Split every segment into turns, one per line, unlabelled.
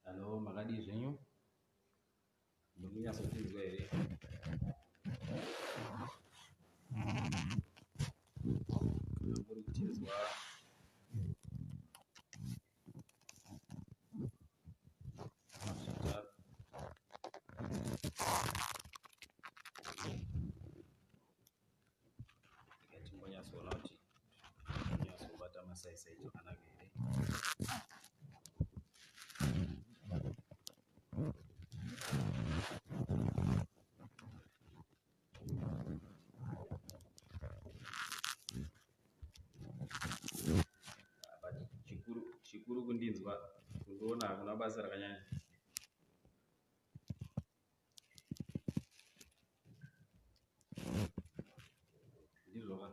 Hallo, makadii zvenyu? Mukunyatsotinzwa here? Kana muri kutinzwa mazvita Timbonyatsoona kuti tonyatsobata masaisai zvakanaka here. Chikuru chikuru kundinzwa kundiona hakuna basa rakanyanya. Ndizvo ka?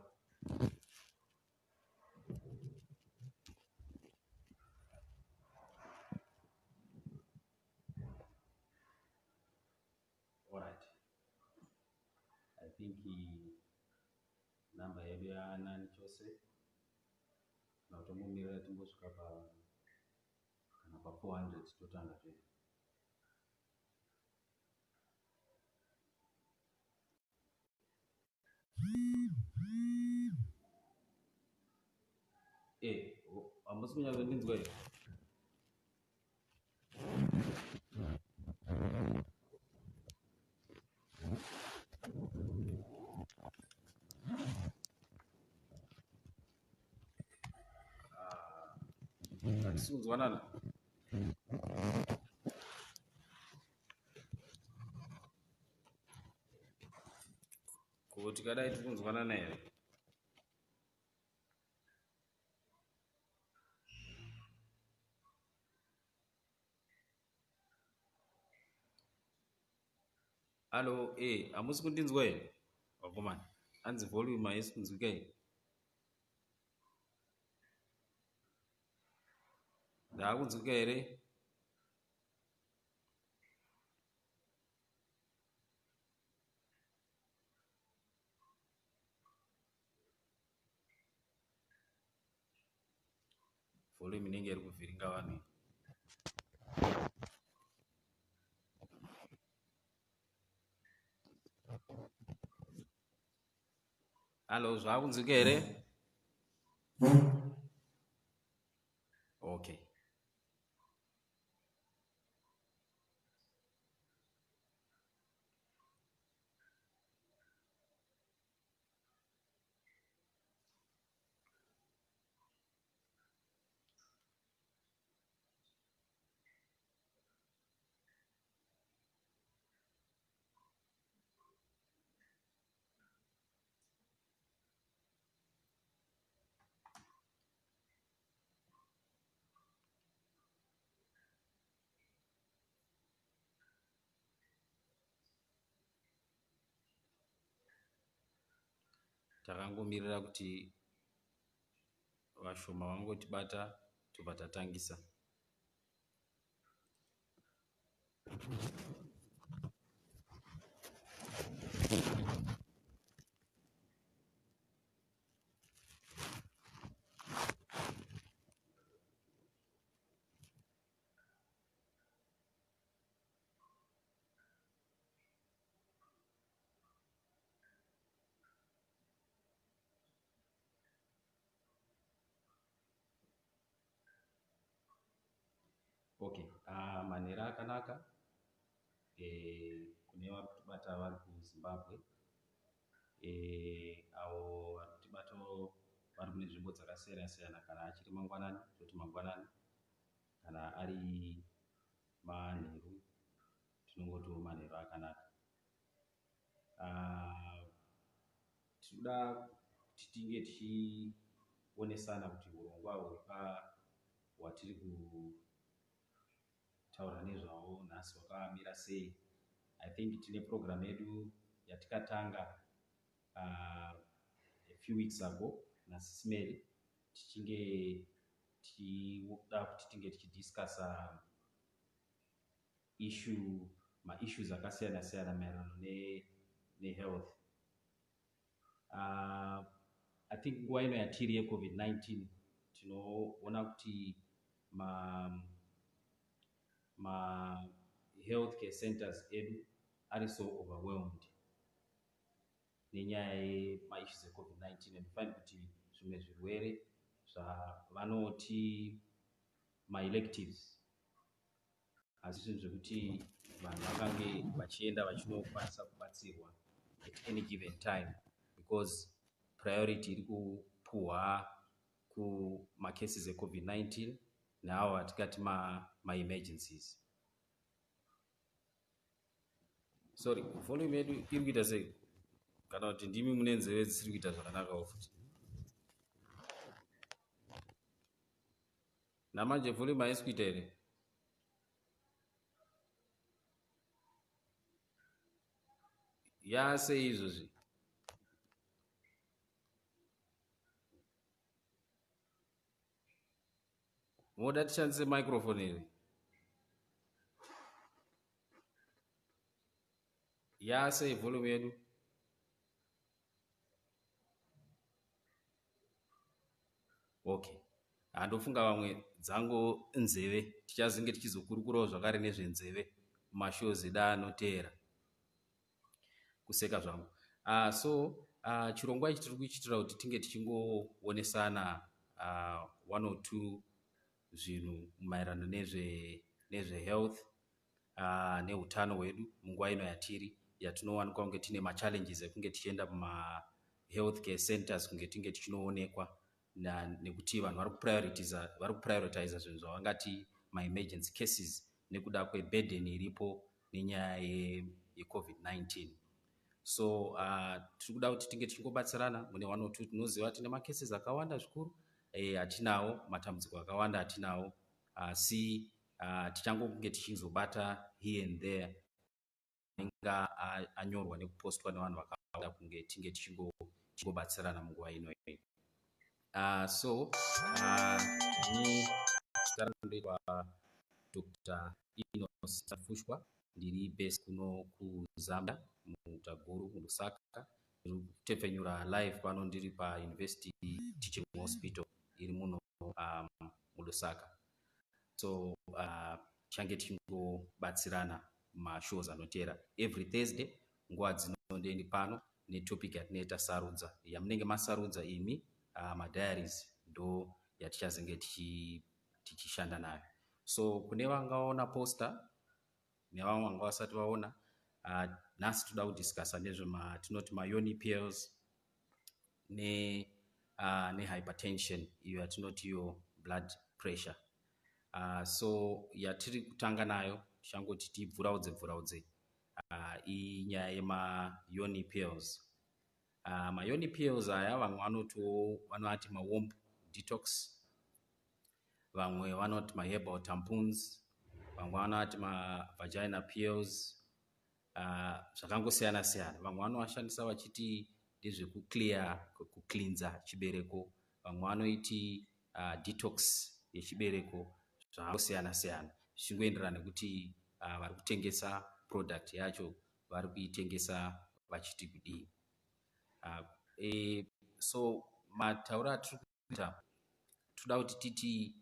Alright. I think number yedu yaanani chose kana kutombomirira timbosvika pa kana pa 400 totanga zvedu. Eh, hamusi kunyatsondinzwa here? Ah, hatisi kunzwanana. Ko tikadai tiri kunzwanana here? Alo, eh, hamusi kundinzwa here? Vakomana, hanzi volume haisi kunzwika here? Ndaakunzwika here? Volume inenge iri kuvhiringa vanhu iyi. Hallo, zvakunzwika here? Okay. Takangomirira kuti vashoma vangotibata tobva tatangisa. Okay, manhero akanaka kune vari kutibata vari kuZimbabwe avo vari kutibatawo vari kune nzvimbo dzakasiyana siyana kana achiri mangwanani toti mangwanani. Kana ari manheru tinongotiwo manheru akanaka. Tinoda kuti tinge tichionesana kuti hurongwa huri pa hwatiri kutaura nezvawo nhasi hwakamira sei. I think tine program yedu yatikatanga a few weeks ago naSisimeri tichinge tichida kuti tinge tichidiscussa issue maissues akasiyana siyana maererano nehealth. I think nguva ino yatiri yeCovid-19 tinoona kuti ma health care centers edu ari so overwhelmed nenyaya yemaissues eCovid-19, and find kuti zvimwe zvirwere zvavanoti maelectives asi zvinhu zvekuti vanhu vakange vachienda vachinokwanisa kubatsirwa at any given time, because priority iri kupuhwa kumacases eCovid-19 neavo vatikati maemergencies. Sorry, volume yedu iri kuita sei? Kana kuti ndimi mune nzeve dzisiri kuita zvakanakawo futi? Namanje volume haisi kuita here? Yasei izvozvi? Moda tishandise microphone here? Yasei volume yedu? Okay, handofunga vamwe dzangu nzeve. Tichazenge tichizokurukurawo zvakare nezvenzeve mumashows edu anoteera. Kuseka zvangu. So chirongwa ichi tiri kuchiitira kuti tinge tichingoonesana one or two zvinhu maererano nezvehealth neutano hwedu munguva ino yatiri, yatinowanikwa kunge tine machallenges ekunge tichienda mumahealth care centers, kunge tinge tichinoonekwa nekuti vanhu vari kuprioritiza zvinhu zvavangati maemergency cases nekuda kweburden iripo nenyaya yeCovid-19. So tiri kuda kuti tinge tichingobatsirana mune one or two. Tinoziva tine macases akawanda zvikuru atinawo, matambudziko akawanda atinawo, asi tichangokunge tichizobata here and there anenge anyorwa nekupostwa nevanhu vakawanda, kunge tinge tichingobatsirana munguva inoyi. So ini zita rangu ndoitwa Dr Enos Fushwa. Ndiri base kuno kuZambia, muguta guru muLusaka. Ndiri kutepfenyura live pano ndiri paUniversity Teaching Hospital iri muno muLusaka. So tichange tichingobatsirana mashows anoteera every Thursday nguva dzino. Ndendi pano netopic yatinenge tasarudza, yamunenge masarudza imi madiaries, ndo yatichazenge tichishanda nayo. So kune vangaona poster nevamwe vanga vasati vaona, nhasi toda kudiscussa nezvematinoti mayoni pills nehypertension, iyo yatinoti iyo blood pressure. So yatiri kutanga nayo, tichangoti tibvuraudze bvuraudze, inyaya yemayoni pills. Mayoni pills aya vamwe vanotiwo vanoati mawomb detox, vamwe vanoti maherbal tampons, vamwe vanoti mavagina pills, zvakangosiyana siyana. Vamwe vanovashandisa vachiti ndezvekuclear, kucleansa chibereko, vamwe vanoiti detox yechibereko. Zvakangosiyana siyana zvichingoenderana nekuti vari kutengesa product yacho vari kuitengesa vachiti kudii. So matauro atiri kuita, toda kuti titi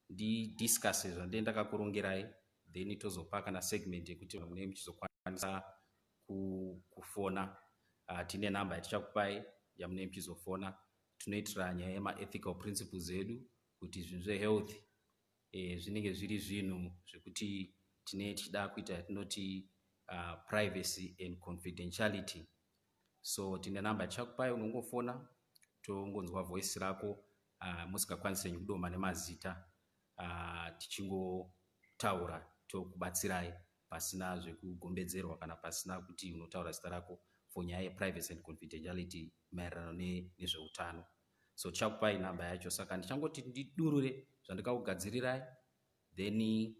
ndidiscusse zvandee ndakakurongerai, then tozopa kana segment yekuti munenge muchizokwanisa kufona. Tine namba yatichakupai yamunenge muchizofona. Tinoitira nyaya yemaethical principles edu kuti zvinhu zvehealth zvinenge zviri zvinhu zvekuti tinenge tichida kuita yatinoti privacy and confidentiality. So tine namba yatichakupai, unongofona tongonzwa voice rako, musingakwanisi henyu kudoma nemazita. Tichingotaura tokubatsirai pasina zvekugombedzerwa kana pasina kuti unotaura zita rako for nyaya yeprivacy and confidentiality maererano nezveutano. So tichakupai nhamba yacho. Saka ndichangoti ndidurure zvandikakugadzirirai, then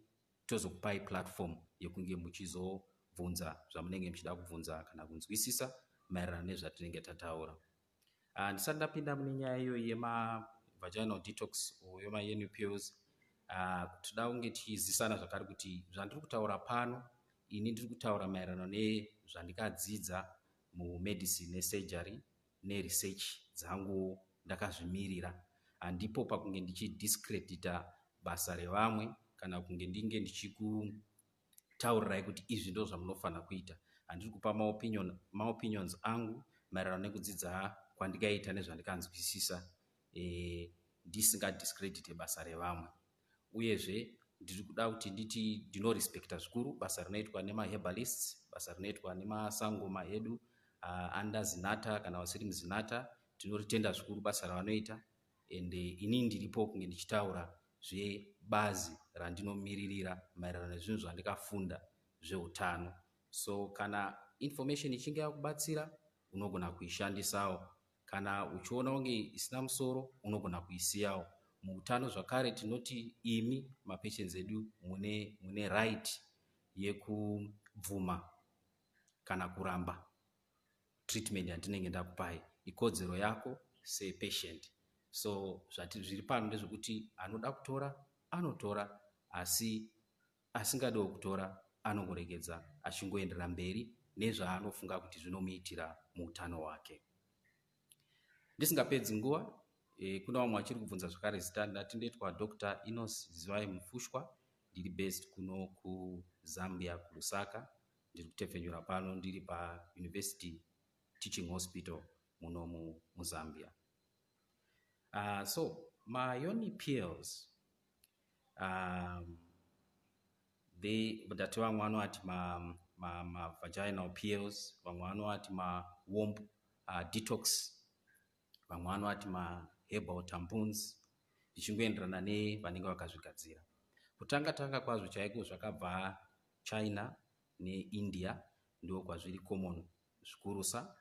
tozokupai platform yekunge muchizobvunza zvamunenge muchida kubvunza kana kunzwisisa maererano nezvatinenge tataura. Ndisati ndapinda mune nyaya iyoyi yemavaginal detox or yemayoni pills, toda kunge tichizisana zvakare kuti zvandiri kutaura pano, ini ndiri kutaura maererano nezvandikadzidza mumedicine nesurgery neresearch dzangu ndakazvimirira. Handipo pakunge ndichidiscredita basa revamwe kana kunge ndinge ndichikutaurirai kuti izvi ndo zvamunofanira kuita. Handiri kupa maopinions angu maererano nekudzidza kwandikaita nezvandikanzwisisa, ndisingadiscredite basa revamwe. Uyezve ndiri kuda kuti nditi ndinorespekta zvikuru basa rinoitwa nemaherbalists, basa rinoitwa nemasangoma edu under Zinatha kana vasiri muZinatha. Tinoritenda zvikuru basa ravanoita, and inini ndiripo kunge ndichitaura zvebazi randinomiririra maererano nezvinhu zvandikafunda zveutano. So kana information ichinge yakubatsira, unogona kuishandisawo. Kana uchiona kunge isina musoro, unogona kuisiyawo. Muutano zvakare tinoti imi mapatients edu mune right yekubvuma kana kuramba treatment yandinenge ndakupai. Ikodzero yako sepatient. So zvati zviri pano ndezvekuti anoda kutora anotora, asi asingadiwo kutora anongoregedza achingoenderera mberi nezvaanofunga kuti zvinomuitira muutano hwake. Ndisingapedzi nguva, kuna vamwe vachiri kubvunza zvakare zita. Ndati ndoitwa Dr Enos Zivai Mufushwa. Ndiri based kuno kuZambia, kuLusaka. Ndiri kutepfenyura pano ndiri paUniversity Teaching Hospital muno muZambia. So mayoni pills, they, ndati vamwe vanovati mavaginal pills, vamwe vanovati mawomb detox, vamwe vanovati maherbal tampons, zvichingoenderana nevanenge vakazvigadzira. Kutanga tanga kwazvo chaiko zvakabva China neIndia, ndo kwazviri common zvikurusa.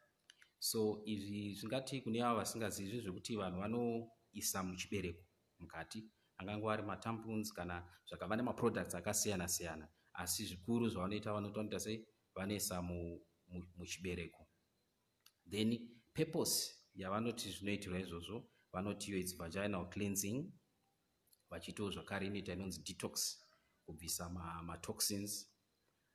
So izvi zvingati kune avo vasingazivi zvekuti vanhu vanoisa muchibereko mukati, angangova ari matampons kana zvakava nemaproducts akasiyana siyana, asi zvikuru zvavanoita, vanoita sei? Vanoisa muchibereko. Then purpose yavanoti zvinoitirwa izvozvo, vanoti iyo its vaginal cleansing, vachitiwo zvakare inoita inonzi detox, kubvisa matoxins.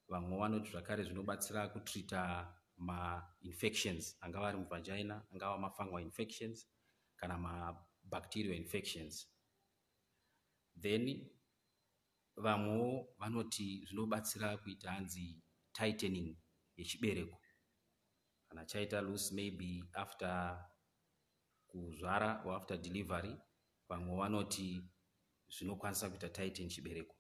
Vamwe vanoti zvakare zvinobatsira kutreata mainfections angava ari muvagina, angava mafungal infections kana mabacterial infections. Then vamwewo vanoti zvinobatsira kuita hanzi tightening yechibereko kana chaita loose, maybe after kuzvara or after delivery. Vamwe vanoti zvinokwanisa kuita tighten chibereko.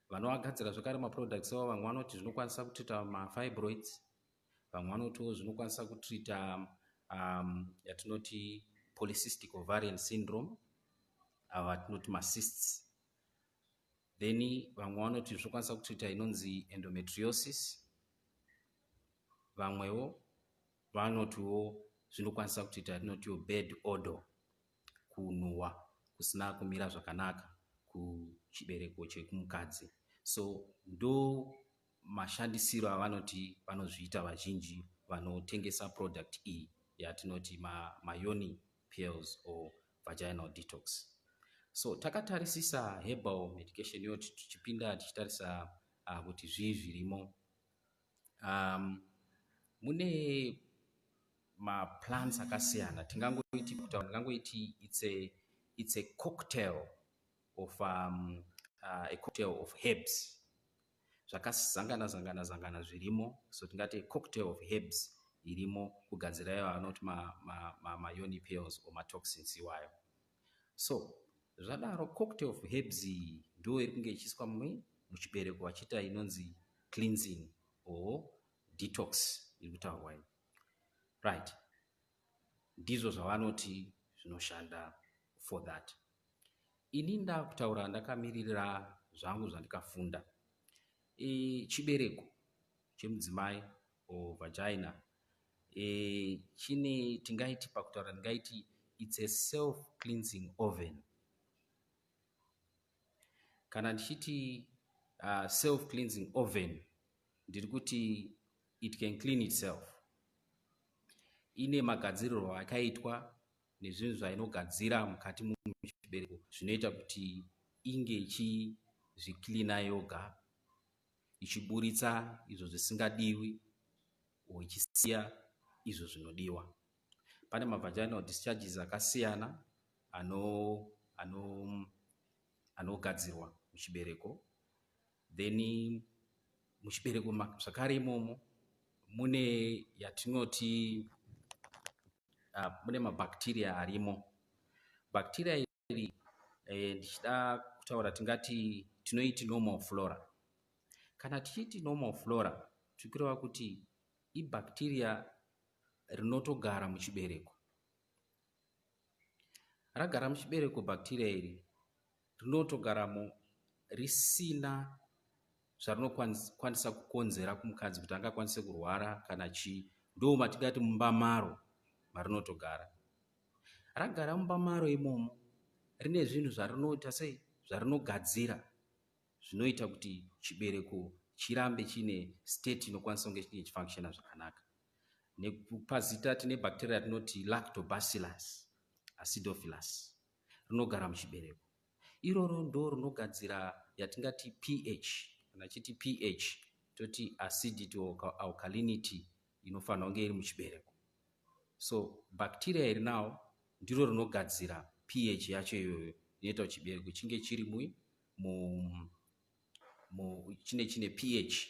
Vanovagadzira zvakare maproducts avo, vamwe vanoti zvinokwanisa kutreata mafibroids, vamwe vanotiwo zvinokwanisa kutreata yatinoti polycystic ovarian syndrome, ava tinoti macysts. Then vamwe vanoti zvinokwanisa kutreata inonzi endometriosis. Vamwewo vanotiwo zvinokwanisa kutreata yatinotiwo bad odor, kunhuhwa kusina kumira zvakanaka kuchibereko chekumukadzi. So ndo mashandisiro avanoti vanozviita vazhinji vanotengesa product iyi yatinoti mayoni pills or vaginal detox. So takatarisisa herbal medication yoti tichipinda tichitarisa kuti zvii zvirimo. Mune maplants akasiyana. Tingangoiti kutaura, ndingangoiti it's a cocktail of a cocktail of herbs zvakazangana zangana zangana zvirimo. So tingati a cocktail of herbs irimo kugadzira ivo anoti mayoni pills or matoxins iwayo. So zvadaro, cocktail of herbs iyi ndo iri kunge ichiiswa muchibereko vachiita inonzi cleansing or detox iri kutaurwa iyi, right? Ndizvo zvavanoti zvinoshanda for that. Ini ndakutaura ndakamiririra zvangu zvandikafunda. Chibereko chemudzimai or vagina chine tingaiti pakutaura ndingaiti it's a self cleansing oven. Kana ndichiti self cleansing oven ndiri kuti it can clean itself. Ine magadzirirwo akaitwa nezvinhu zvainogadzira mukati muchibereko zvinoita kuti inge ichizvicleana yoga ichiburitsa izvo zvisingadiwi or ichisiya izvo zvinodiwa. Pane mavaginal discharges akasiyana anogadzirwa ano, ano muchibereko. Then muchibereko zvakare imomo mune yatinoti mune mabacteria arimo. Bacteria iri ndichida kutaura tingati tinoiti normal flora. Kana tichiti normal flora tiri kureva kuti ibacteria rinotogara muchibereko. Ragara muchibereko bacteria iri rinotogaramo risina zvarinokwanisa kukonzera kumukadzi kuti angakwanise kurwara kana chii. Ndo matingati mumba maro marinotogara. Ragara mumba maro imomo rine zvinhu zvarinoita sei zvarinogadzira zvinoita kuti chibereko chirambe chiine state inokwanisa kunge chinge chichifunctiona zvakanaka. Nekupa zita tine bacteria ratinoti lactobacillus acidophilus rinogara muchibereko. Iroro ndo rinogadzira yatingati pH. Kana tichiti pH toti acidity or alkalinity inofanira kunge iri muchibereko. So bacteria iri nawo ndiro rinogadzira pH yacho iyoyo inoita kuti chibereko chinge chiri chine pH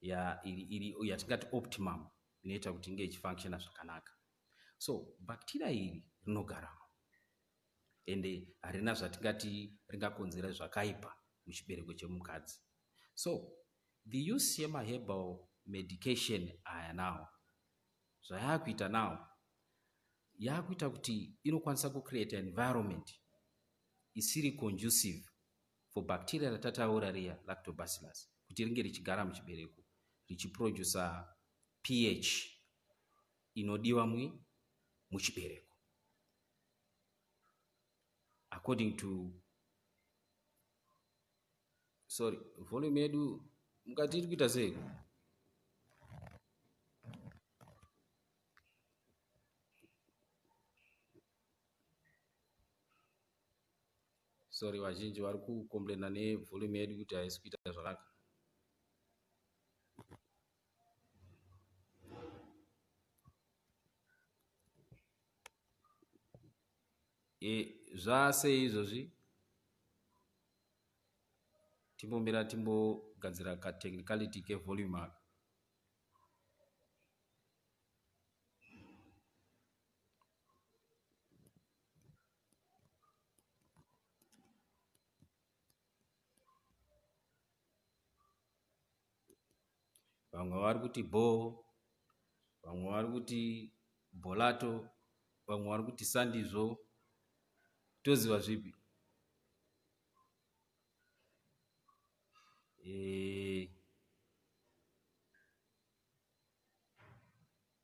yatingati optimum inoita kuti inge ichifunctiona zvakanaka. So bacteria iri rinogaramo ende harina zvatingati ringakonzera zvakaipa muchibereko chemukadzi. So the use yemaherbal medication aya now zvayakuita now yakuita kuti inokwanisa kucreate environment isiri conducive for bacteria ratataura riya lactobacillus kuti ringe richigara muchibereko richiprodusa pH inodiwa muchibereko according to, sorry, volume yedu mukati iri kuita sei? Sorry, vazhinji vari kucomplaina nevolume yedu kuti haisi kuita zvakanaka. Zvasei izvozvi? Timbomira timbogadzira katechnicality kevolume aka. Vamwe vari kuti bho, vamwe vari kuti bholato, vamwe vari kuti sandizvo. Toziva zvipi?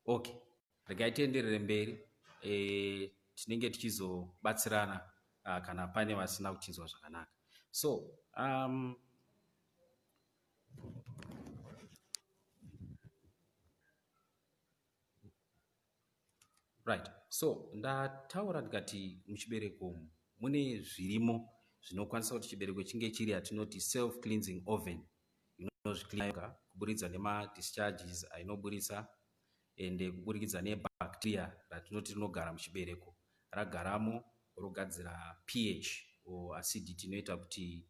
Okay, regai tienderere mberi. Tinenge tichizobatsirana kana pane vasina kutinzwa zvakanaka. So right, so ndataura ndikati muchibereko umu mune zvirimo zvinokwanisa kuti chibereko chinge chiri yatinoti self cleansing oven inozvicleana kuburikidza nemadischarges ainoburitsa ende kuburikidza nebacteria ratinoti rinogara muchibereko ragaramo rogadzira pH or acidity inoita kuti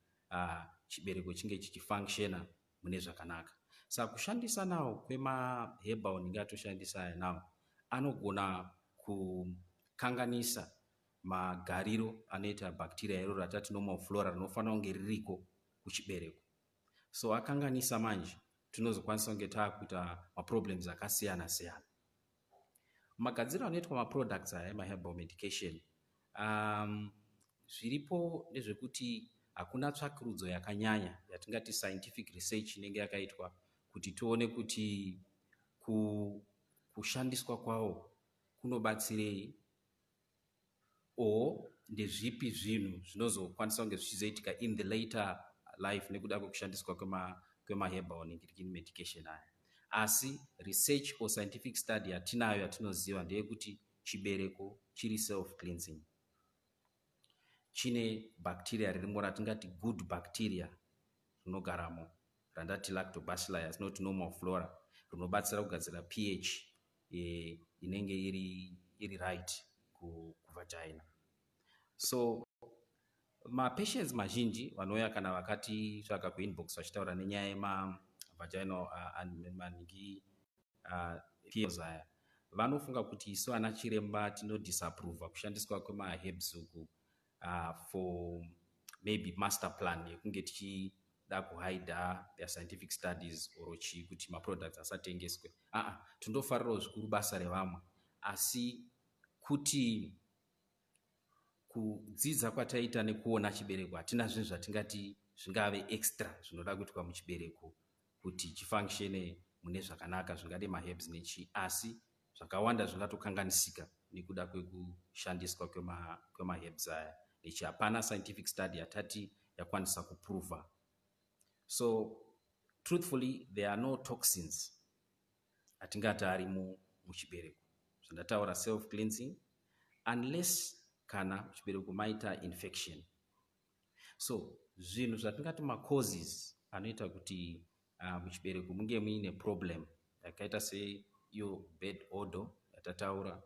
chibereko chinge chichifunctiona mune zvakanaka. Saka kushandisa nawo kwemaherbal ndingatoshandisa aya nawo anogona kukanganisa magariro anoita bacteria iro ratati normal flora rinofanira kunge ririko kuchibereko. So akanganisa manje tinozokwanisa kunge taakuita maproblems akasiyana siyana. Magadziro anoitwa maproducts aya emaherbal medication, Zviripo ndezvekuti hakuna tsvakurudzo yakanyanya yatingati scientific research inenge yakaitwa kuti tione kuti kushandiswa kwawo kunobatsirei or ndezvipi zvinhu zvinozokwanisa kunge zvichizoitika in the later life nekuda kwekushandiswa kwemaherbal nengirikini medication aya. Asi research or scientific study yatinayo yatinoziva ndeyekuti chibereko chiri self cleansing, chine bacteria ririmo ratingati good bacteria rinogaramo, randati lactobacilli, asinoti normal flora, rinobatsira kugadzira pH inenge iri right kuvagina. So mapatients mazhinji vanouya kana vakatitsvaga kuinbox vachitaura nenyaya yemavaginal maningi pills aya, vanofunga kuti isu ana chiremba tinodisapprova kushandiswa kwemaherbs uku for maybe master plan yekunge tichida kuhida their scientific studies or chii kuti maproducts asatengeswe. Aa, tindofarirawo zvikuru basa revamwe, asi kuti kudzidza kwataita nekuona chibereko, hatina zvinhu zvatingati zvingave extra zvinoda kuitwa muchibereko kuti chifunctione mune zvakanaka, zvingade maherbs nechii. Asi zvakawanda zvingatokanganisika nekuda kwekushandiswa kwemaherbs aya nechi. Hapana scientific study yatati yakwanisa kuprova. So truthfully, there are no toxins atingati ari muchibereko. Zvandataura, self cleansing, unless kana muchibereko maita infection. So zvinhu zvatingati macauses anoita kuti muchibereko munge muine problem yakaita seiyo bad odor yatataura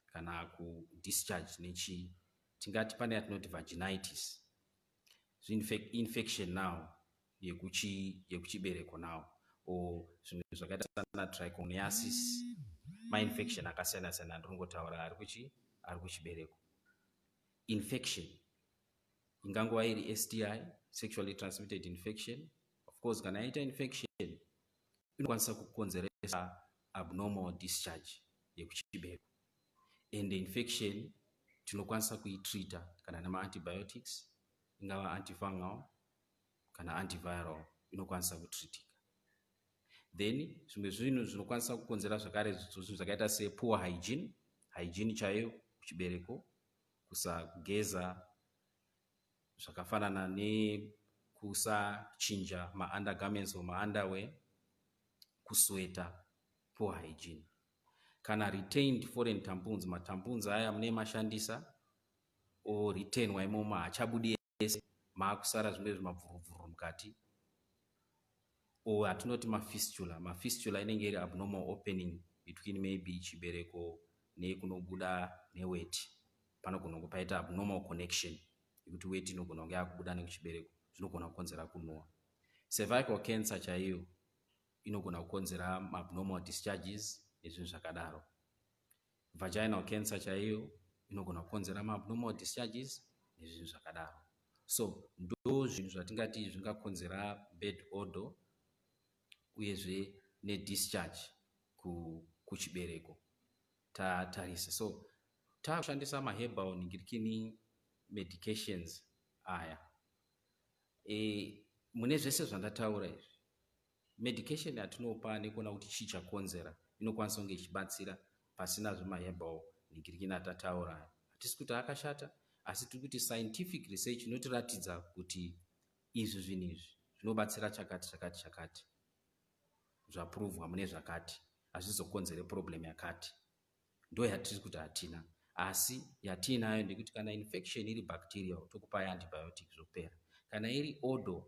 kana kudischarge nechii, tingati pane yatinoti vaginitis, infection now yekuchibereko now, or zvimwe zvakaita sana trichomoniasis, mainfection akasiyana siyana andiringotaura ari kuchibereko. Infection ingangova iri STI, sexually transmitted infection. Of course, kana yaita infection inokwanisa kukonzeresa abnormal discharge yekuchibereko, and infection tinokwanisa kuitreata kana nemaantibiotics, ingava antifungal kana antiviral, inokwanisa kutreatika. Then zvimwe zvinhu zvinokwanisa kukonzera zvakare zvinhu zvakaita sepoor hygiene, hygiene chaiyo kuchibereko, kusageza, zvakafanana nekusachinja maundergarments or maunderwear, kusweta, poor hygiene, kana retained foreign tampons, matampons aya mune mashandisa oretainwa imomo, haachabudi ese, maakusara zvimwe zvimabvurubvuru mukati, or hatinoti mafistula. Mafistula inenge iri abnormal opening between maybe chibereko nekunobuda neweti. Panogona kunge paita abnormal connection yekuti weti inogona kunge yakubuda nekuchibereko, zvinogona kukonzera kunhuhwa. Cervical cancer chaiyo inogona kukonzera abnormal discharges nezvinhu zvakadaro. Vaginal cancer chaiyo inogona kukonzera maabnormal discharges nezvinhu zvakadaro. So ndo zvinhu zvatingati zvingakonzera bad odor uyezve nedischarge kuchibereko tatarisa. So taakushandisa maherbal ningirikini medications aya, mune zvese zvandataura izvi, medication yatinopa nekuona kuti chii chakonzera inokwanisa kunge ichibatsira pasina zvemaherbal ningirikini atataura aya. Hatisi kuti akashata, asi tiri kuti scientific research inotiratidza kuti izvi zvinhu izvi zvinobatsira chakati, chakati, chakati, zvaprovwa mune zvakati, hazvizokonzere problem yakati, ndo yatiri kuti hatina. Asi yatiinayo ndekuti kana infection iri bacterial, tokupai antibiotic, zvopera. Kana iri odor,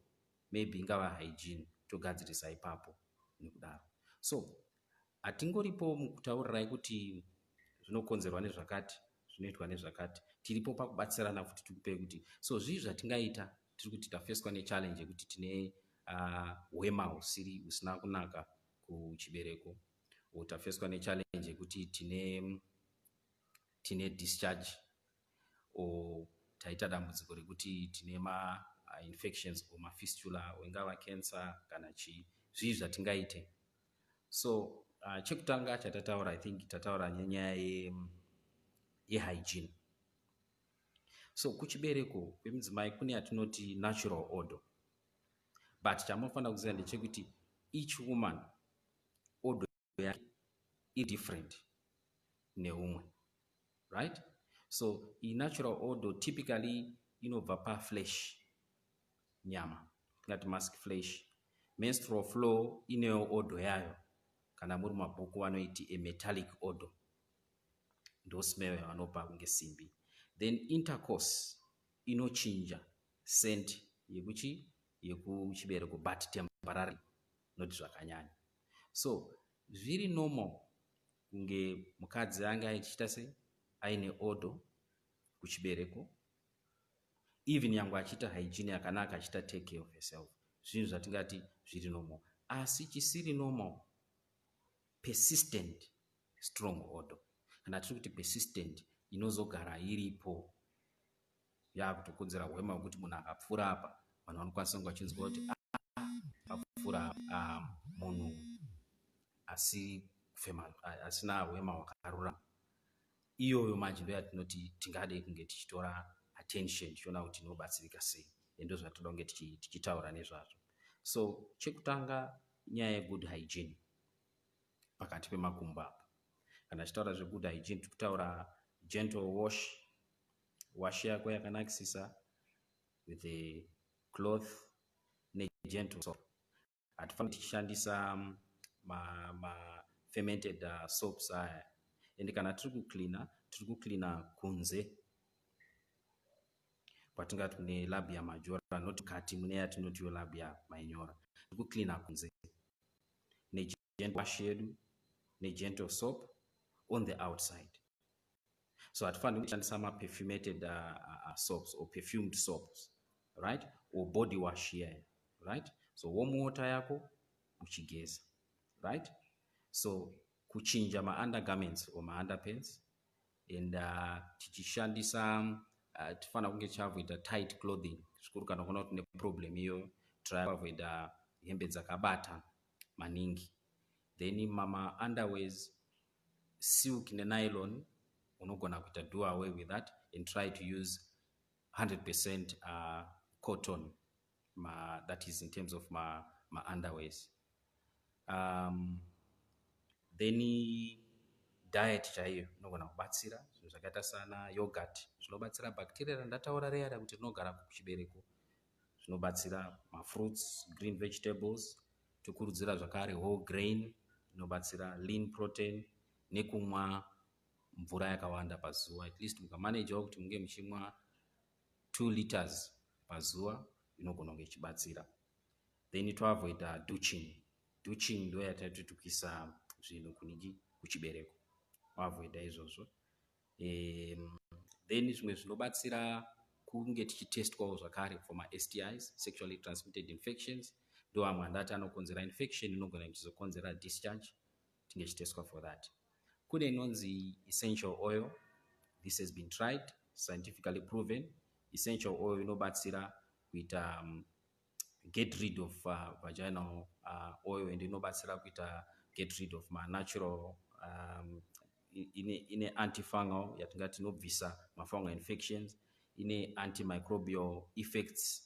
maybe ingava hygiene, togadzirisa ipapo nekudaro. So hatingoripo mukutaurirai kuti zvinokonzerwa nezvakati, zvinoitwa nezvakati. Tiripo pakubatsirana futi, tikupei kuti so zvii zvatingaita. Tiri kuti tafeswa nechallenge yekuti tine hwema husiri husina kunaka kuchibereko, or tafeswa nechallenge yekuti tine discharge, or taita dambudziko rekuti tine mainfections or mafistula or ingava cancer kana chii, zvii zvatingaite? So chekutanga chatataura, I think tataura nenyaya yehygiene. So kuchibereko kwemudzimai kune yatinoti natural odor, but chamunofanira kuziva ndechekuti each woman, odor yake idifferent neumwe, right? So inatural odor typically inobva paflesh, nyama, tingati musk flesh. Menstrual flow inewo odor yayo. Kana muri mabhuku vanoiti a metallic odor, ndo smell yavanopa, kunge simbi. Then intercourse inochinja scent yekuchi yekuchibereko, but temporary, not zvakanyanya. So zviri normal kunge mukadzi anga achiita sei, aine odor kuchibereko, even nyangwe achiita hygiene yakanaka, achiita take care of herself. Zvinhu zvatingati zviri normal. Asi chisiri normal, persistent strong odor. Kana tiri kuti persistent, inozogara iripo, yakutokonzera hwema hwekuti munhu akapfuura apa, vanhu vanokwanisa kunge vachinzwa kuti, ah, apfuura munhu asi kufema, asina hwema hwakarurama. Iyoyo manje ndo yatinoti tingade kunge tichitora attention, tichiona kuti inobatsirika sei. Endo zvatoda kunge tichitaura nezvazvo. So chekutanga, nyaya yegood hygiene pakati pemakumbo apa. Kana tichitaura zvegood hygiene, tiri kutaura gentle wash, wash yako yakanakisisa with a cloth negentle soap. Hatifaniri tichishandisa mafermented soaps aya. And kana tiri kucleana, tiri kucleana kunze kwatingati kune labia majora, not kati mune yatinotiyo labia minora. Tiri kucleana kunze negentle wash yedu negentle soap on the outside. So hatifaniri kushandisa maperfumated soaps or perfumed soaps, right, or body wash here, right? So warm water yako uchigeza, right? So kuchinja maundergarments or maunderpants and tichishandisa, tifanira kunge tichiavoida tight clothing, zvikuru kana kuona kuti neproblem iyoyo. Try kuavoida hembe dzakabata maningi. Then mama underwears, silk nenylon, unogona kuita do away with that and try to use 100% cotton ma, that is in terms of ma underwears. Then diet chaiyo inogona kubatsira. Zvinhu zvakaita sana yogurt zvinobatsira bacteria randataura riya kuti rinogara kuchibereko. Zvinobatsira mafruits, green vegetables. Tokurudzira zvakare whole grain, inobatsira lean protein, nekumwa mvura yakawanda pazuva. At least mukamanajawo kuti munge muchimwa 2 liters pazuva, inogona kunge ichibatsira. Then toavoida douching. Douching ndo yatati kuisa zvinhu kuniki, kuchibereko. Oavoida izvozvo. Then zvimwe zvinobatsira kunge tichitestwawo zvakare for maSTIs, sexually transmitted infections. Ndo amwe andati anokonzera infection inogona ichizokonzera discharge. Tinge tichitestwa for that. Kune inonzi essential oil. This has been tried, scientifically proven. Essential oil inobatsira kuita get rid of vaginal oil and inobatsira kuita get rid of manatural, ine antifungal yatingati inobvisa mafungal infections, ine antimicrobial effects.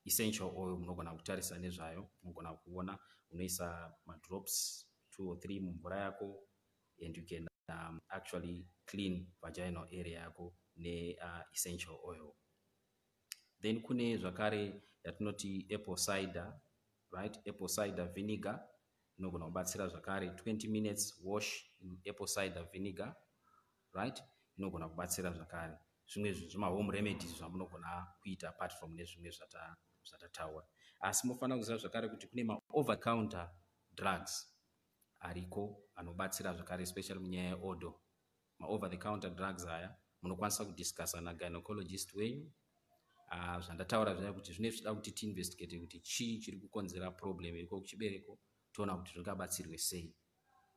Essential oil munogona kutarisa nezvayo, munogona kuona unoisa madrops 2 or 3 mumvura yako and you can actually clean vaginal area yako neessential oil. Then kune zvakare yatinoti apple cider, right? Apple cider vinegar inogona kubatsira zvakare. 20 minutes wash in apple cider vinegar, right, inogona kubatsira zvakare. Zvimwe zvimahome remedies zvamunogona kuita apart from nezvimwe zvatataura. Asi munofanira kuziva zvakare kuti kune maover counter drugs ariko anobatsira zvakare, especially munyaya yeodor. Maover the counter drugs aya munokwanisa kudiscussa nagynecologist wenyu. Zvandataura zvaya kuti zvine zvichida kuti tiinvestigate kuti chii chiri kukonzera problem iriko kuchibereko, toona kuti zvingabatsirwe sei.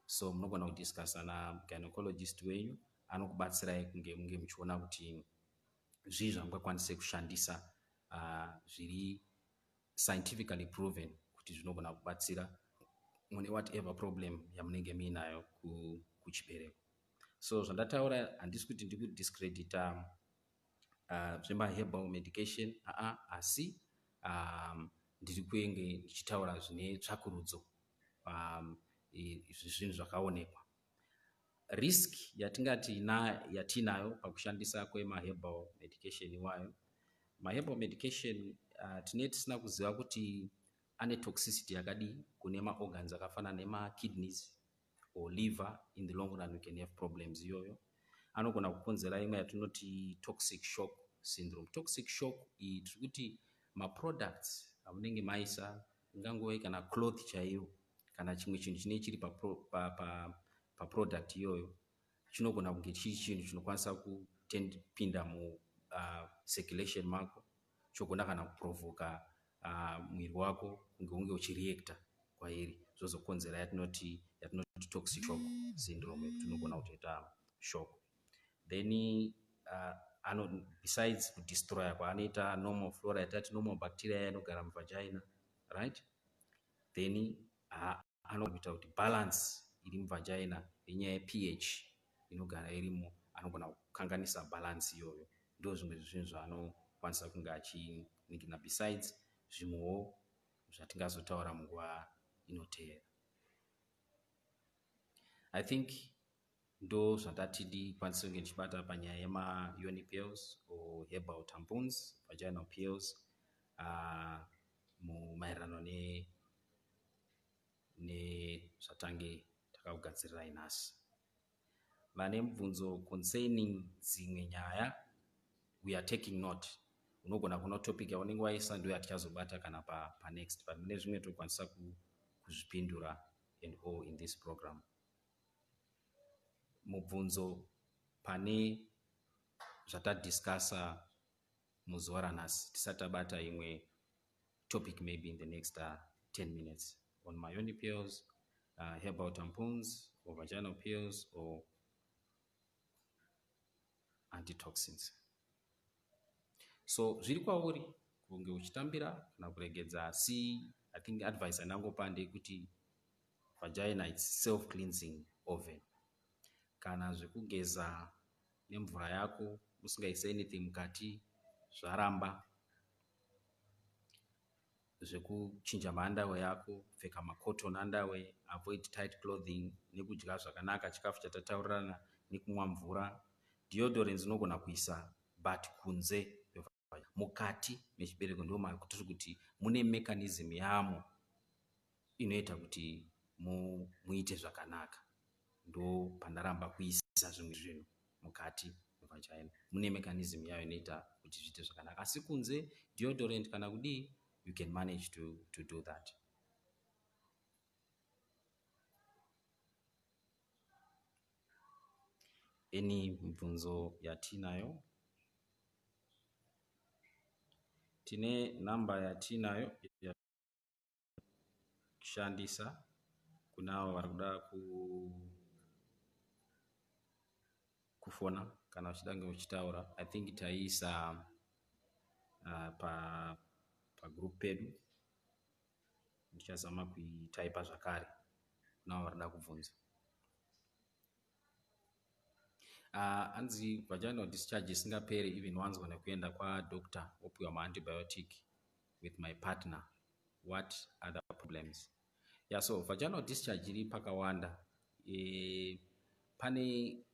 So munogona kudiscussa nagynecologist wenyu, anokubatsirai kunge munge muchiona kuti zvii zvamungakwanise kushandisa zviri scientifically proven kuti zvinogona kubatsira mune whatever problem yamunenge muinayo kuchibereko. So zvandataura, handisi kuti ndikudiscredita. zvemaherbal medication aa, asi ndiri kuenge ndichitaura zvine tsvakurudzo, izvi zvinhu zvakaonekwa. Risk yatingati yatinayo pakushandisa kwemaherbal medication iwayo, maherbal medication tinee tisina kuziva kuti ane toxicity yakadii kune maorgans akafanana nemakidneys or liver. In the long run we can have problems. Iyoyo anogona kukonzera imwe yatinoti toxic shock syndrome. Toxic shock iyi, tiri kuti maproducts amunenge maisa, ingangove kana cloth chaiyo kana chimwe chinhu chinenge chiri paproduct iyoyo, chinogona kunge chiri chinhu chinokwanisa kupinda mucirculation mako, chogona kana kuprovoka muviri wako kunge unge uchireacta kwairi, zvozokonzera yatinoti toxic shock syndrome, yekuti unogona kutoita shock. Then besides kudestroya kwaanoita normal flora, yatati normal bacteria inogara muvagina, right? Then anoita kuti balance iri muvagina yenyaya yepH inogara irimo, anogona kukanganisa balance iyoyo. Ndo zvimwe zvezvinhu zvaanokwanisa kunge achiningira, besides zvimwewo zvatingazotaura munguva inoteera. I think ndo zvandati ndikwanise kunge ndichibata panyaya yemayoni pills or herbal tampons, vaginal pills, maererano nezvatange takakugadzirirai nhasi. Vane mubvunzo concerning dzimwe nyaya, we are taking note. Unogona kuona topic yaunenge waisa, ndo yatichazobata kana panext pa, but mune zvimwe tokwanisa kuzvipindura and all in this program. Mubvunzo pane zvatadiscussa muzuva ranhasi, tisati tabata imwe topic maybe in the next 10 minutes on mayoni pills, herbal tampons or vaginal pills or antitoxins. So zviri kwauri kunge uchitambira kana kuregedza, asi I think advice andangopa ndeyekuti vagina, it's self cleansing organ. Kana zvekugeza nemvura yako usingaisi anything mukati zvaramba, zvekuchinja maunderwear yako, kupfeka macotton underwear, avoid tight clothing, nekudya zvakanaka chikafu chatataurirana, nekumwa mvura. Deodorants unogona kuisa, but kunze. Mukati mechibereko ndo makutiri kuti mune mechanism yamo inoita kuti muite zvakanaka. Ndo pandaramba kuisa zvimwe zvinhu mukati mevagina. Mune mechanism yayo inoita kuti zviite zvakanaka, asi kunze, deodorant kana kudii, you can manage to do that. Any mibvunzo yatinayo? Tine namba yatinayo kushandisa kune avo vari kuda kufona kana uchida kunge uchitaura. I think taiisa pagroup pedu. Ndichazama kuitaipa zvakare kuna avo vari kuda kubvunza. Hanzi vaginal discharge isingaperi even wanzwa nekuenda kwadoctor, wopiwa maantibiotic with my partner, what other problems? Yeah, so vaginal discharge iri pakawanda. Pane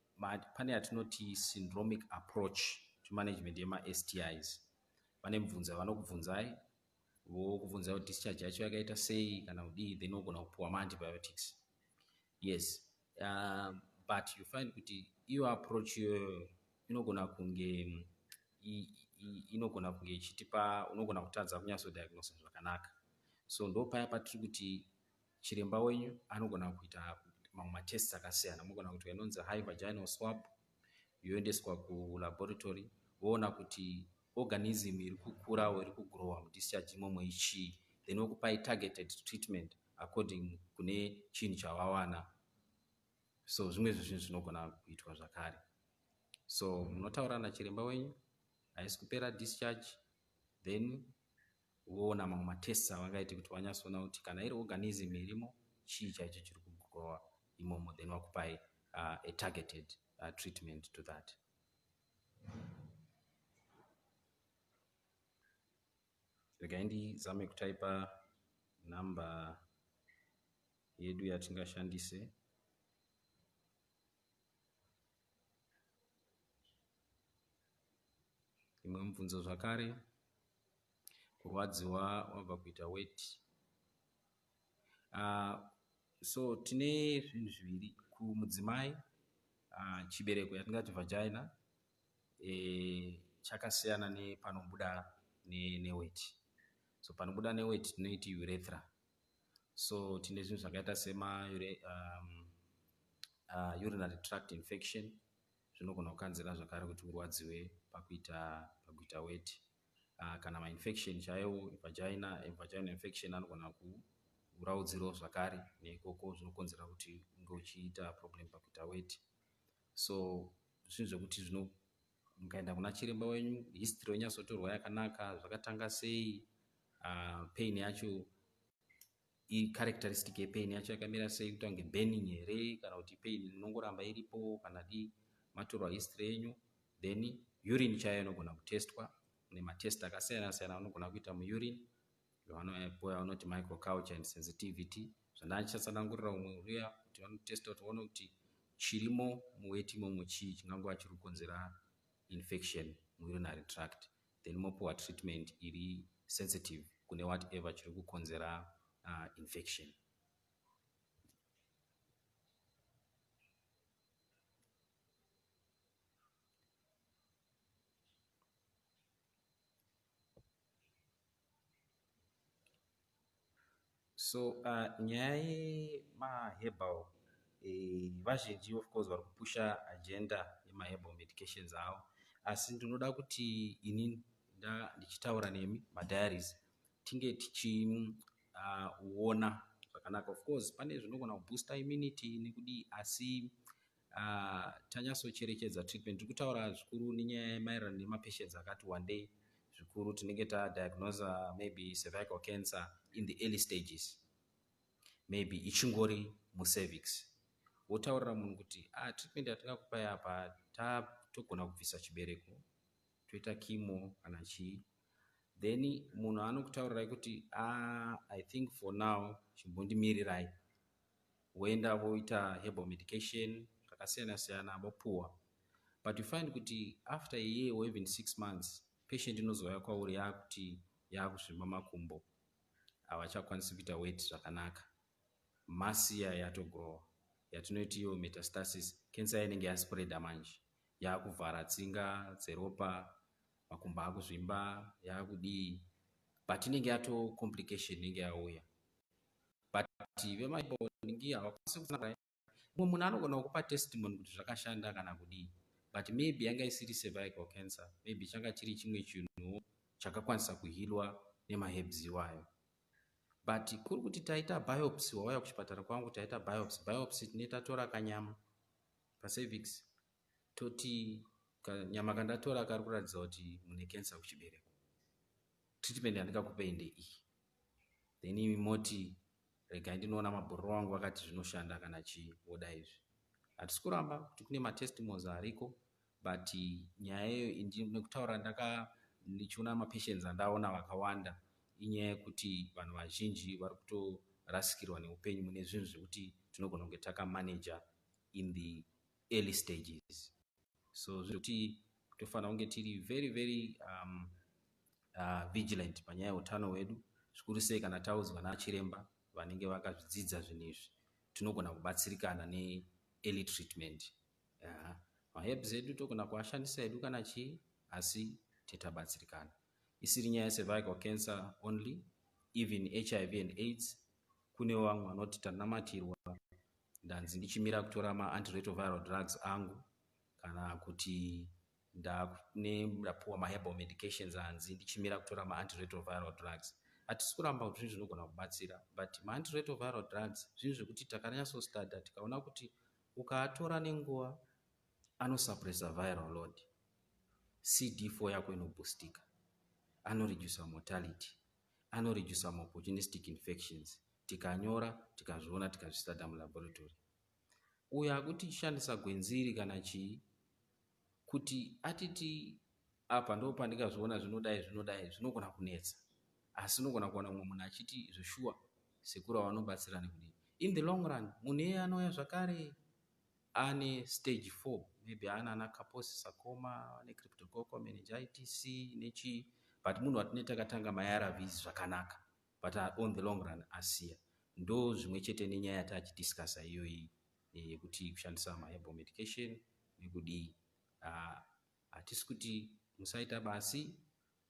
yatinoti syndromic approach to management yemaSTIs. Vane mibvunzo yavanokubvunzai, vokubvunzai kuti discharge yacho yakaita sei kana kudii, then wogona kupiwa maantibiotics. Yes, but you find kuti iyo approach iyoyo inogona kunge ichitipa, unogona kutadza kunyatsodiagnosa zvakanaka. So ndo paya patiri kuti chiremba wenyu anogona kuita mamwe matests akasiyana. Munogona kuitwa inonzi high vaginal swab, yoendeswa kulaboratory, voona kuti organism iri kukura, iri kugrowa mudischarge imomo ichii, then vokupai targeted treatment according kune chinhu chavawana. So zvimwe zvezvinhu zvinogona kuitwa zvakare. So munotaura nachiremba wenyu, haisi kupera discharge, then voona mamwe matests avangaite kuti vanyatsoona kuti kana iri organism irimo, chii chaicho chiri kugrowa imomo, then vakupai a targeted treatment to that. Regai ndizame kutaipa number yedu yatingashandise. Imwe mubvunzo zvakare, kurwadziwa wabva kuita weti. So tine zvinhu zviviri kumudzimai, chibereko yatingati vagina chakasiyana nepanobuda neweti. So panobuda neweti tinoiti urethra. So tine zvinhu zvakaita sema urinary tract infection zvinogona kukanzera zvakare kuti urwadziwe pakuita weti. Kana mainfection chaiwo, vagina infection anogona kuuraudzirawo zvakare neikoko, zvinokonzera kuti unge uchiita problem pakuita weti. So zvinhu zvekuti zvino mukaenda kuna chiremba wenyu, history yonyatsotorwa yakanaka, zvakatanga sei, pain yacho, icharacteristic yepain yacho yakamira sei, kuita kunge burning here kana kuti pain inongoramba iripo kana dii. Matorwa history yenyu, then urine chaiyo inogona kutestwa nematest akasiyana siyana anogona kuita muurine, vanoti microculture and sensitivity, zvandachatsanangurira umwe uya kuti vanotesta kuti vaone kuti chirimo muweti imomo chii chingangova chiri kukonzera infection muurinary tract. Then mopiwa treatment iri sensitive kune whatever chiri kukonzera infection. So nyaya yemaherbal, vazhinji of course vari kupusha agenda yemaherbal medications avo, asi ndinoda kuti ini ndichitaura nemi madiaries tinge tichiona zvakanaka. Of course pane zvinogona kubooster immunity nekudii, asi tanyatsocherechedza treatment. Tiri kutaura zvikuru nenyaya maererano nemapatients akati wandei zvikuru tinenge tadiagnosa maybe cervical cancer in the early stages, maybe ichingori mucervix, wotaurira munhu kuti treatment yatingakupai apa, togona kubvisa chibereko, toita chemo kana chii. Then munhu anokutaurirai kuti, "I think for now chimbondimirirai." Voenda voita herbal medication zvakasiyana siyana, vopuwa, but you find kuti after a year or even 6 months, patient inozouya kwauri yakuti yaakuzvimba makumbo, havachakwanisi kuita weti zvakanaka, mass iya yatogrowa, yatinoti iyo metastasis. Cancer inenge yaspreada manje, yaakuvhara tsinga dzeropa, makumbo akuzvimba, yaakudii, but inenge yato complication inenge yauya. But vemaningi havakwanisi kutsanangura. Mumwe munhu anogona kukupa testimony kuti zvakashanda kana kudii, but maybe yanga isiri cervical cancer, maybe changa chiri chimwe chinhuwo chakakwanisa kuhealwa nemaherbs iwayo. But kuri kuti taita biopsy, wauya kuchipatara kwangu, taita biopsy. Biopsy tine tatora kanyama pacervix, toti kanyama kandatora kari kuratidza kuti mune cancer kuchibereko, treatment yandingakupei ndeiyi. Then imi moti, "Regai ndinoona mabhururu wangu, vakati zvinoshanda kana chii." Woda izvi, hatisi kuramba kuti kune matestimonies ariko, but nyaya iyoyo, nekutaura ndaka ndichiona mapatients andaona vakawanda, inyaya yekuti vanhu vazhinji vari kutorasikirwa neupenyu mune zvinhu zvekuti tinogona kunge takamanaja in the early stages. So zvekuti tofanira kunge tiri very very vigilant panyaya yeutano hwedu, zvikuru sei kana taudzwa nachiremba vanenge vakazvidzidza zvinhu izvi, tinogona kubatsirikana neearly treatment. Maherbs edu togona kuashandisa hedu kana chii, asi tetabatsirikana. Isiri nyaya yecervical cancer only, even HIV and AIDS. Kune vamwe vanoti tanamatirwa, ndanzi ndichimira kutora maantiretroviral drugs angu, kana kuti ndapuwa maherbal medications, anzi ndichimira kutora maantiretroviral drugs. Hatisi kuramba kuti zvinhu zvinogona kubatsira, but maantiretroviral drugs zvinhu zvekuti takanyatsostudya, tikaona kuti ukaatora nenguva anosuppressa viral load, CD4 yako inoboostika, anoredusa mortality, anoredusa maopportunistic infections. Tikanyora, tikazviona, tikazvistudya mulaboratory. Uyo akuti chishandisa gwenziri kana chii, kuti atiti apa ndo pandingazviona, zvinodai, zvinodai, zvinogona kunetsa. Asi unogona kuwana mumwe munhu achiti zveshuwa sekuru avanobatsira nekudii. In the long run, munhu iyeye anouya zvakare ane stage 4, maybe ana ana Kaposi sarcoma, ane cryptococcal meningitis nechii, but munhu watinenge takatanga maARVs zvakanaka, but on the long run asiya. Ndo zvimwe chete nenyaya yatachidiscussa iyoyi yekuti kushandisa maherbal medication nekudii. Hatisi kuti musaita basi,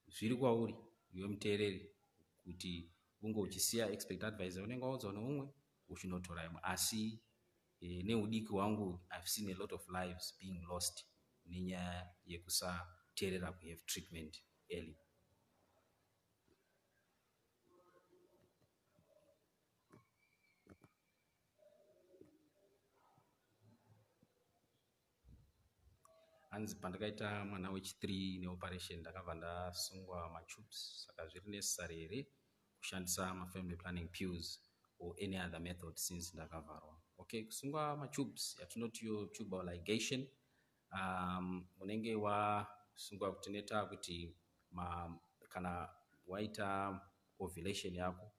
zviri kwauri iwe muteereri kuti unge uchisiya expert advisor unenge waudzwa neumwe uchinotora imwe. Asi neudiki hwangu, I've seen a lot of lives being lost nenyaya yekusateerera kuhave treatment early. Hanzi pandakaita mwana wechi3 neoperation, ndakabva ndasungwa matubes, saka zviri necessary here kushandisa mafamily planning pills or any other method since ndakavharwa? Okay, kusungwa matubes yatinoti tubal ligation, unenge wasungwa kuti neta kuti kana waita ovulation yako,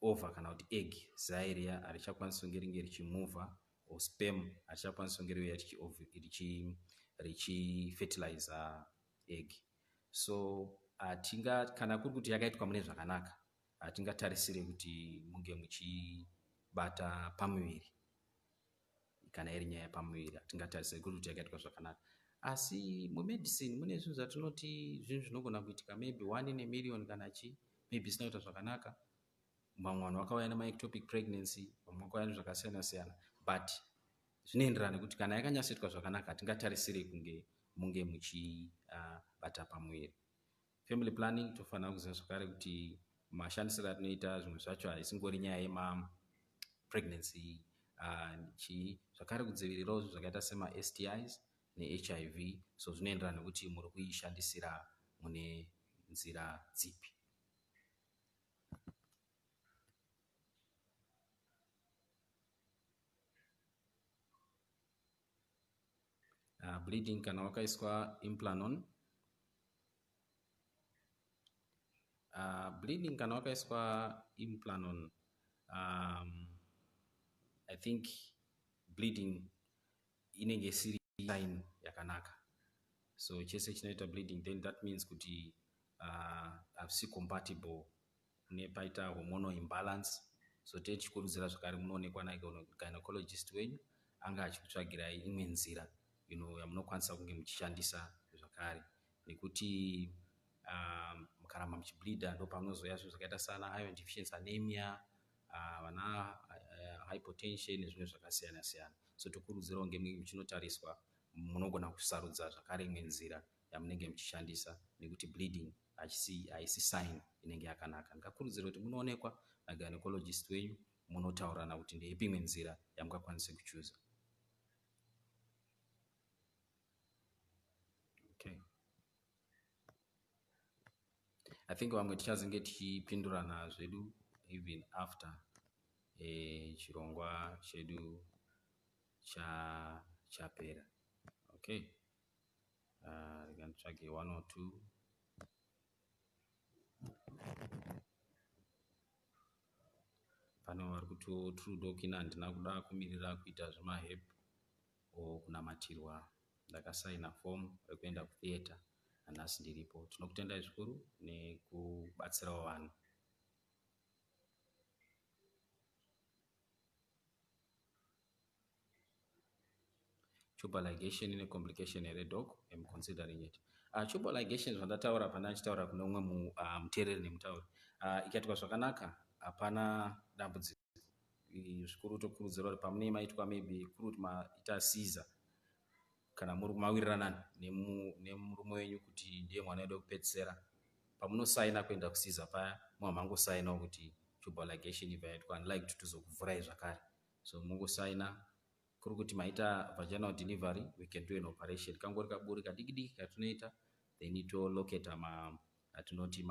ova kana kuti egg, zai riya harichakwanisi kunge ringe richimuvha, or sperm harichakwanisi kunge riuya richifertilizer egg. So hatinga, kana kuri kuti yakaitwa mune zvakanaka, hatingatarisire kuti munge muchibata pamuviri. Kana iri nyaya yepamuviri, hatingatarisire kuri kuti yakaitwa zvakanaka. Asi mumedicine mune zvinhu zvatinoti zvinhu zvinogona kuitika maybe one in a million, kana chii, maybe isina kuita zvakanaka. Vamwe vanhu vakauya nemaectopic pregnancy, vamwe vakauya nezvakasiyana siyana, but zvinoenderana nekuti kana yakanyatsoitwa zvakanaka, hatingatarisiri kunge munge muchibata pamuviri. Family planning, tofanira kuziva zvakare kuti mashandisiro atinoita zvimwe zvacho haisingori nyaya yemapregnancy, chii, zvakare kudzivirirawo zvinhu zvakaita semaSTIs neHIV. So zvinoenderana nekuti muri kuishandisira mune nzira dzipi. Bleeding kana wakaiswa Implanon. Bleeding kana wakaiswa Implanon, I think bleeding inenge isiri sign yakanaka. So chese chinoita bleeding, then that means kuti havisi compatible, nepaita hormonal imbalance. So tee tichikurudzira zvakare munoonekwa nagynecologist wenyu, anga achikutsvagirai imwe nzira yamunokwanisa kunge muchishandisa zvakare, nekuti mukaramba muchibleeda, ndo pamunozoya zvinhu zvakaita sana iron deficiency anemia, vana hypotension nezvimwe zvakasiyana siyana. So tokurudzirawo kunge muchinotariswa, munogona kusarudza zvakare imwe nzira yamunenge muchishandisa, nekuti bleeding haisi sign inenge yakanaka. Ndingakurudzira kuti munoonekwa nagynecologist wenyu, munotaurirana kuti ndeipi imwe nzira yamungakwanise kuchuza. Okay, I think vamwe tichazenge tichipindurana zvedu even after chirongwa chedu chapera. Okay, rega nditsvage one or two. Pane vari kuti true doc, ina handina kuda kumirira kuita zvemaherb o kunamatirwa, ndakasaina fomu rekuenda kutheatre, nanhasi ndiripo. Tinokutendai zvikuru nekubatsirawo vanhu. Tubal ligation ine complication here doc? Am considering it. Tubal ligation, zvandataura pana achitaura kune umwe muteereri nemutauri, ikaitwa zvakanaka hapana dambudziko. Zvikuru tokurudzira kuti pamunenge maitwa, maybe kuri kuti maita caesar, kana muri mawirirana nemurume wenyu kuti ndiye mwana wedu wekupedzisira, pamunosaina kuenda kucaesar paya, muva mangosainawo kuti tubal ligation ibva yaitwa, unlike kuti tozokuvhurai zvakare. So mungosaina. Kuri kuti maita vaginal delivery, we can do an operation, kangori kaburi kadiki diki katinoita, then tolocata ma atinoti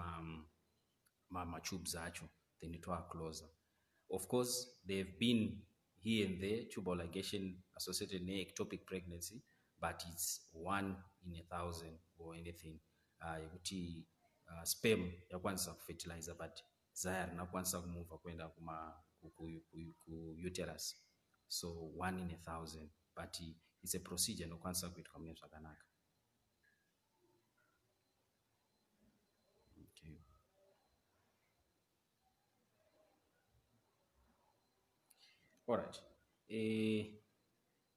matubes acho, then toaclosa. Of course, there have been here and there tubal ligation associated neectopic pregnancy, but it's one in a thousand or anything, yekuti Sperm yakwanisa kufertilizer, but zai harina kukwanisa kumuvha kuenda kuuterus. So one in a thousand, but it's a procedure inokwanisa kuitwa mune zvakanaka. Okay. Alright.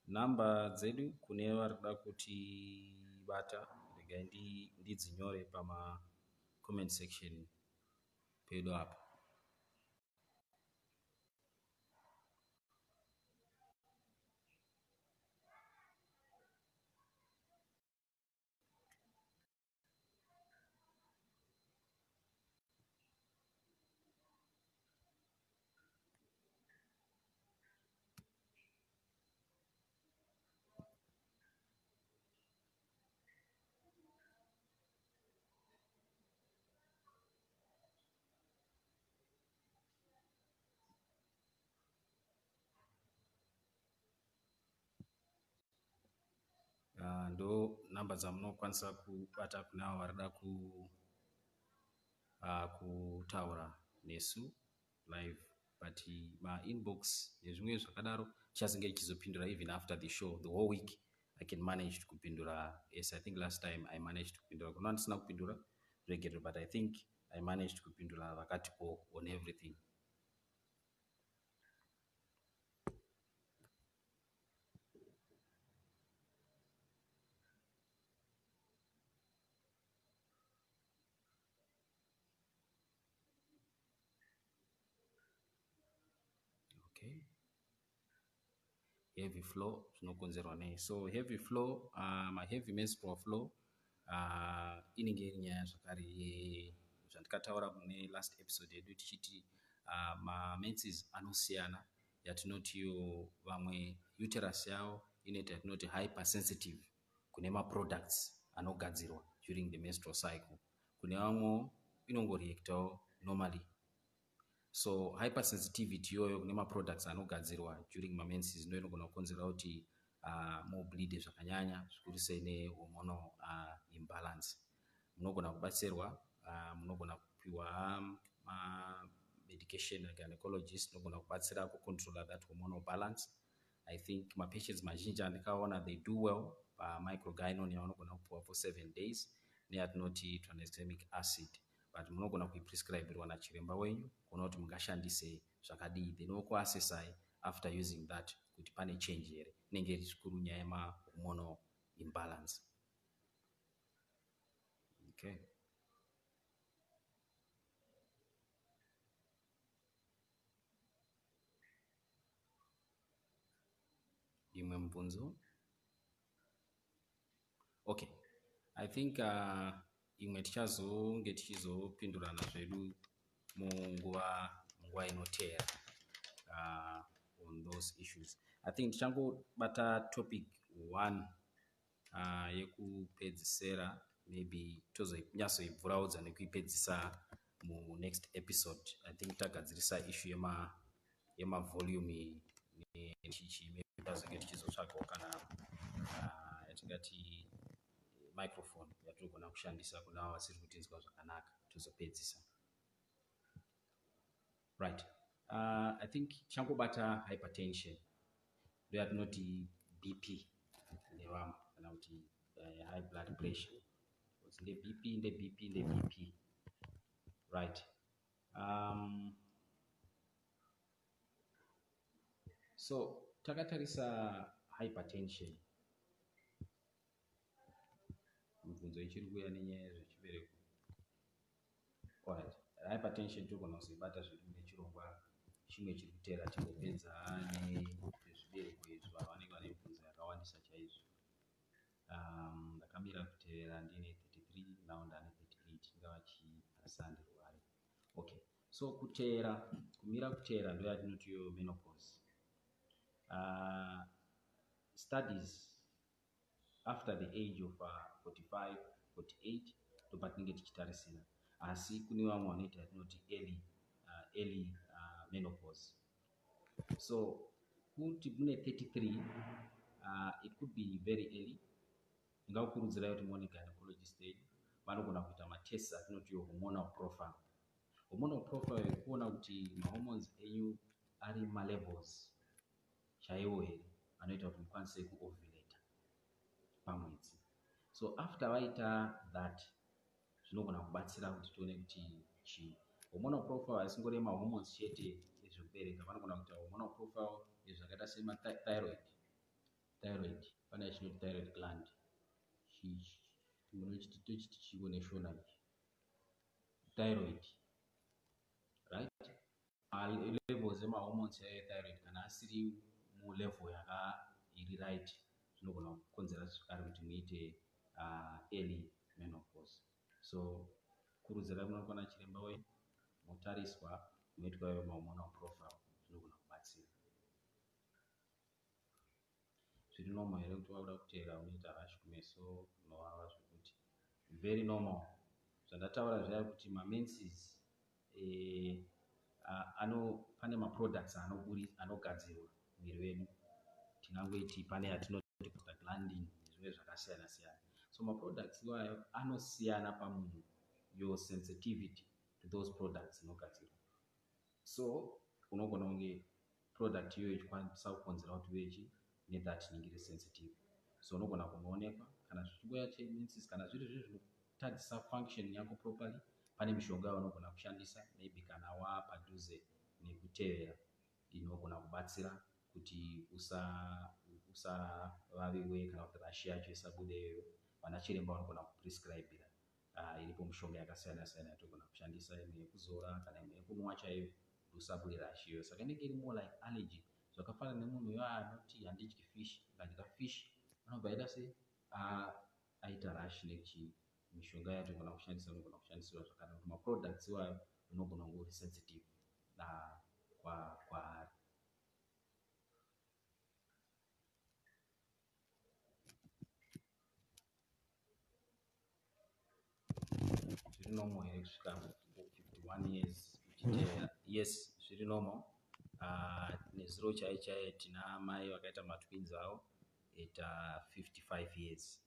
Nhamba dzedu kune vari kuda kutibata, regai ndidzinyore pama comment section pedu apa. Ndo nhamba dzamunokwanisa kubata kune avo varida kutaura nesu live, but mainbox nezvimwe zvakadaro tichazenge tichizopindura even after the show. The whole week I can manage kupindura. Yes, I think last time I managed kupindura. Kuna ndisina kupindura, regerero, but I think I managed kupindura vakati o on everything. Okay, heavy flow zvinokonzerwa nei? So heavy flow, maheavy menstrual flow, inenge iri nyaya zvakare zvandikataura mune last episode yedu, tichiti mamenses anosiyana. Yatinotiyo vamwe uterus yavo inoita yatinoti hypersensitive kune maproducts anogadzirwa during the menstrual cycle. Kune vamwewo inongoreactawo normally. So hypersensitivity iyoyo kune maproducts anogadzirwa during mamenses ndo inogona kukonzera kuti mubleed zvakanyanya, zvikuru sei nehormonal imbalance. Munogona kubatsirwa, munogona kupiwa mamedication. Gynecologist inogona kubatsira kucontrola that hormonal balance. I think mapatients mazhinji andikaona, they do well pamicrogynon yavanogona kupiwa for 7 days neyatinoti tranexamic acid, but munogona kuiprescribirwa nachiremba wenyu kuona kuti mungashandise zvakadii, then vokuassessai after using that kuti pane change here. Inenge iri zvikuru nyaya yemahormonal imbalance. Okay, imwe mubvunzo? Okay, I think imwe tichazonge tichizopindurana zvedu munguva inoteera on those issues. I think tichangobata topic one yekupedzisera, maybe tozonyatsoibvuraudza nekuipedzisa munext episode. I think tagadzirisa issue yemavolume nechichi. Maybe tazonge tichizotsvagawo kana yatingati microphone yatinogona kushandisa kuna avo vasiri kutinzwa zvakanaka, tozopedzisa. Right, I think tichangobata hypertension, ndo yatinoti BP nevamwe, kana kuti high blood pressure. NdeBP, ndeBP, ndeBP. Right, so takatarisa hypertension, mibvunzo ichiri kuuya nenyaya yezvechibereko. Alright, hypertension togona kuzoibata zvedu nechirongwa chimwe chiri kuteera, tigopedza nezvezvibereko izvi. Vanhu vanenge vane mibvunzo yakawandisa chaizvo. Ndakamira kutevera ndine 33, now ndane 38, ingava chii asandirware? Okay, so kuteera, kumira kuteera ndo yatinoti menopause. Studies after the age of 45 48 ndopatinenge tichitarisira, asi kune vamwe vanoita yatinoti early menopause. So kuti mune 33, it could be very early. Ndingakukurudzirai kuti muone gynecologist yenyu, vanogona kuita matest. matests atinoti hormonal profile. Hormonal profile kuona kuti mahormones enyu ari malevels chaiwo here anoita kuti mukwanise kuovulata pamwedzi. So after vaita that, zvinogona kubatsira kuti tione kuti chii. Hormonal profile haisingori mahormones chete ezvekubereka. Vanogona kuita hormonal profile ezvakaita semathyroid. Thyroid, pane yachinoti thyroid gland, tochiti chiwo neShona ichi thyroid, right? Malevels emahormones ethyroid kana asiri mulevel yaka iri right, zvinogona kukonzera zvakare kuti muite early menopause. So kurudzira munokwana chiremba wenyu, motariswa, moitwa iyoyo mahormonal profile, zvinogona kubatsira. Zviri normal here kuti wakuda kuteera unoita rash kumeso unovava zvekuti? Very normal. Zvandataura zvaya kuti mamenses ano pane maproducts anogadzirwa muviri wedu. Tingangoiti pane yatinoti prostaglandin nezvimwe zvakasiyana siyana. So maproducts iwayo anosiyana pamunhu, your sensitivity to those products inogadzirwa. So unogona kunge product iyoyo ichikwanisa kukonzera kuti uve nethat inenge iri sensitive. So unogona kunoonekwa kana zvichingoya chemenses, kana zviri zvinhu zvinotadzisa function yako properly, pane mishonga yaunogona kushandisa, maybe kana wapadhuze nekutevera, inogona kubatsira kuti usavaviwe kana kuti rash yacho isabude iyoyo. Vana chiremba vanogona kuprescribira. Iripo mishonga yakasiyana siyana yatogona kushandisa, imwe yekuzora kana imwe yekunwa chaiyo, kuti usabude rash iyoyo. Saka inenge iri more like allergy, zvakafanana nemunhu uyo anoti handidyi fish, akadya fish anobva aita sei, aita rash nechii. Mishonga yatogona kushandisa, unogona kushandisirwa zvakanaka kuti maproducts iwayo unogona kunge uri sensitive kwaari. Zviri normal here kusvika 51 years uchiteera? Yes, zviri normal. Nezuro chai chai tina mai vakaita matwins avo at 55 years,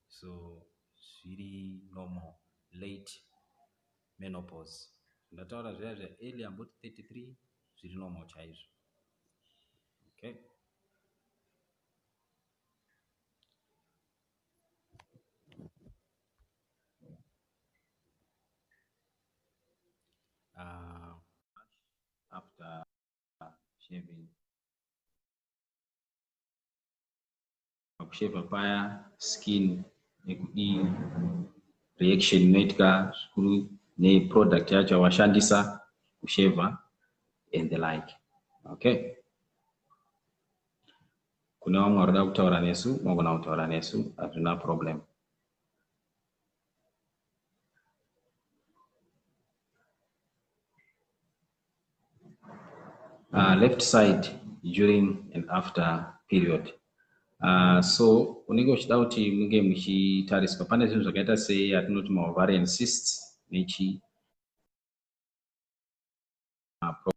so zviri normal. Late menopause ndataura zviya zva early, amboti 33, zviri normal chaizvo. Okay. After shaving, pakushevha paya, skin nekudii, reaction inoitika zvikuru neproduct yacho yawashandisa kushevha and the like. Okay, kune vamwe varikuda kutaura nesu, mogona kutaura nesu, hazvina problem. Left side during and after period. So unenge uchida kuti munge muchitariswa pane zvinhu zvakaita sei atinoti maovarian cysts nechi.